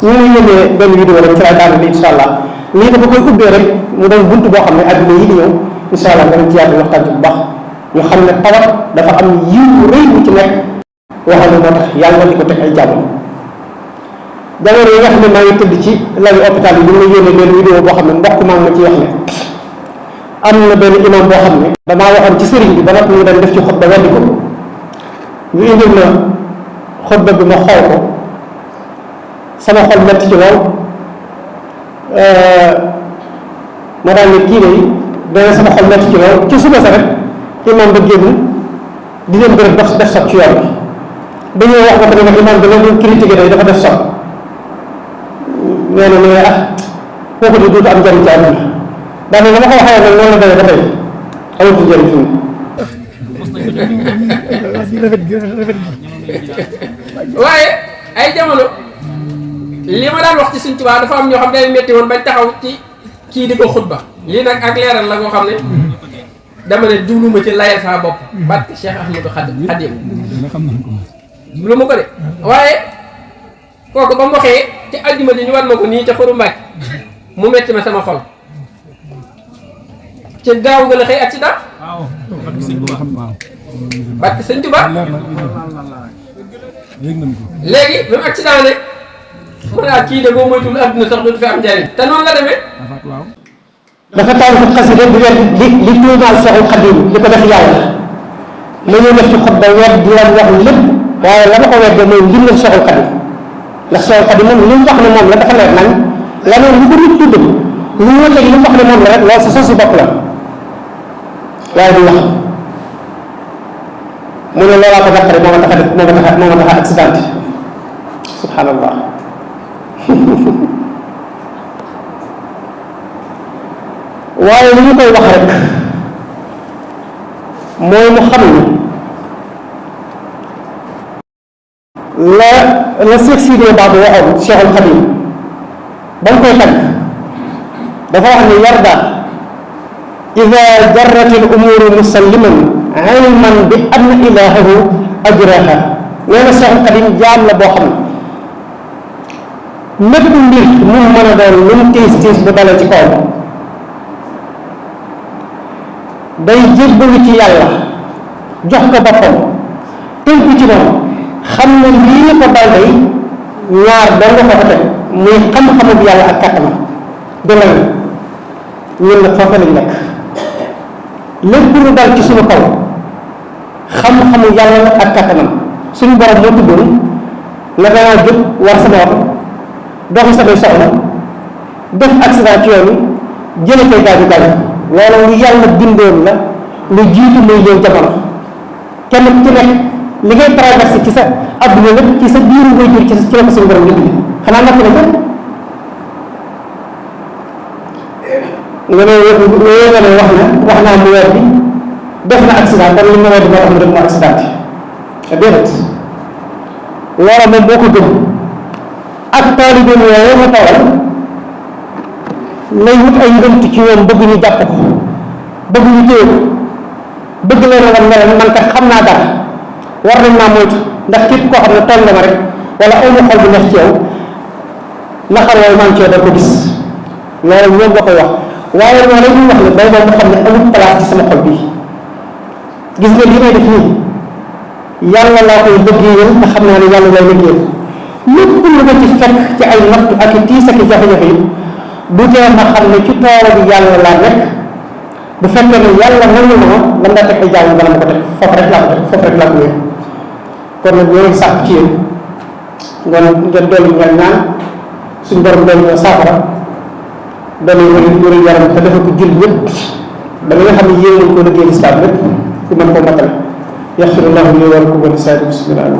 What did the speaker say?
ñu ngi yónnee benn vidéo rek ci lay daanaka incha allah lii dafa koy ubbee rek mu doon buntu boo xam ne àdduna yi di ñëw incha allah danañ ci yaatu waxtaan ci bu baax ñu xam ne tawat dafa am yiw rëy bu ci nekk waxal ne moo tax yàlla di ko teg ay jàmm. jamono yi nga xam ne maa ngi tëdd ci lalu hôpital yi ñu ngi yónnee benn vidéo boo xam ne mbokk maa ngi ma ciy wax ne am na benn imam boo xam ne damaa waxoon ci sëriñ bi ba noppi ñu dañ def ci xutba weddi ko ñu indil na xutba bi ma xool ko sama xol metti ci lool ma daal ne kii de dana sama xol metti ci lool ci suba sa rek imam ba génn di leen bëri def sot ci yoon bi dañoo wax ba ko ne imam bi la ñu critiqué day dafa def sot nee na ne ah kooku di duutu am njariñ ci àdduna daal ne dama ko waxee nag noonu la demee ba tey amatul njariñ fi mu waaye ay jamono li ma daan wax ci Sëñ Tuubaa dafa am ñoo xam day metti woon bañ taxaw ci kii di ko xutba lii nag ak leeral la koo xam ne dama ne jubluwuma ci layal saa bopp barke Cheikh Ahmadou Khadim lu ma ko de waaye kooku ba mu waxee ci àjjuma ji ñu war ma ko nii ca Xuru Mbàkke mu metti ma sama xol ci gaaw nga la xëy accident barke Sëñ Tuubaa léegi même accident ne mu ne kii de boo moytuwul adduna sax du fi am njariñ te noonu la demee. dafa taal fi xasida di wet di tuumaal Seexul Xadiim di ko def yàlla la ñuy def ci xutba wet di leen wax lépp waaye la ma ko weddee mooy mbindal Seexul Xadiim ndax Seexul Xadiim moom li mu wax ne moom la dafa leer nañ la noonu lu ko nit tudd lu ñu léegi li mu wax ne moom la rek loolu sa sosi bopp la waaye du wax mu ne loolaa ko naqari moo ma tax a def moo ma tax a accident subhanallah waaye li ñu koy wax rek mooy mu xam ne la Cheikh Sidé Baba waxoon Cheikhul Khadim ba mu koy tagg dafa wax ne yarda ida jarrat al umuru musalliman ilman bi anna ilahahu ajraha nee na Cheikhul Khadim jaam la boo xam ne mépp mbir mu mën a doon lu mu tiis tiis bu dalee ci kaw day jébbalu ci yàlla jox ko boppam tënku ci moom xam ne lii ko dal day ñaar doo nga ko fa teg muy xam-xamu bi yàlla ak kàttanam du la ñun nag foofu lañ nekk lépp lu dal ci suñu kaw xam-xamu yàlla ak kàttanam suñu borom moo tuddoon la danaa jóg war sama oto doxi samay soxla def accident ci yoon wi jële koy gaañu gaañu loolu lu yàlla bindoon la lu jiitu muy ñëw jamono kenn ku ci nekk li ngay traversé ci sa adduna lépp ci sa biiru ngay jur ci la ko suñu borom liggéey xanaa natt na ko nga ne wax naa mu weer bi def na accident kon li ma weer bi moo tax mu def mu accident te déedéet loola moom boo ko gëm ak taalibe yooyu ma tawal lay wut ay ngëmt ci ñoom bëgg ñu jàpp ko bëgg ñu téye ko bëgg leen a wan ne leen man kat xam naa dara war nañ naa moytu ndax képp koo xam ne toll na ma rek wala aw ma xol bu neex ci yow naqar yooyu maa ngi cee doo ko gis loolu ñoom la koy wax waaye loolu la ñuy wax ne bay moom nga xam ne amul place ci sama xol bii gis nga li may def nii yàlla laa koy liggéeyal te xam naa ne yàlla lay liggéeyal lépp lu ma ci fekk ci ay nattu ak i tiis ak i jafe-jafe yi du tee ma xam ne ci toolu bi yàlla laa nekk bu fekkee ne yàlla nangu na ma lan daa teg ay jaamu bala ma ko teg foofu rek laa ko teg foofu rek laa ko wéer kon nag ñoo ngi sàkk ci yéen ngeen dolli ngeen ñaan suñu borom dolli ñoo saafara dolli wér yaram te dafa ko jul ñëpp ba nga xam ne yéen nañ ko liggéey lislaam lépp ku mën koo matale yaxfirullahu li wa lakum wa li saa'iril muslimina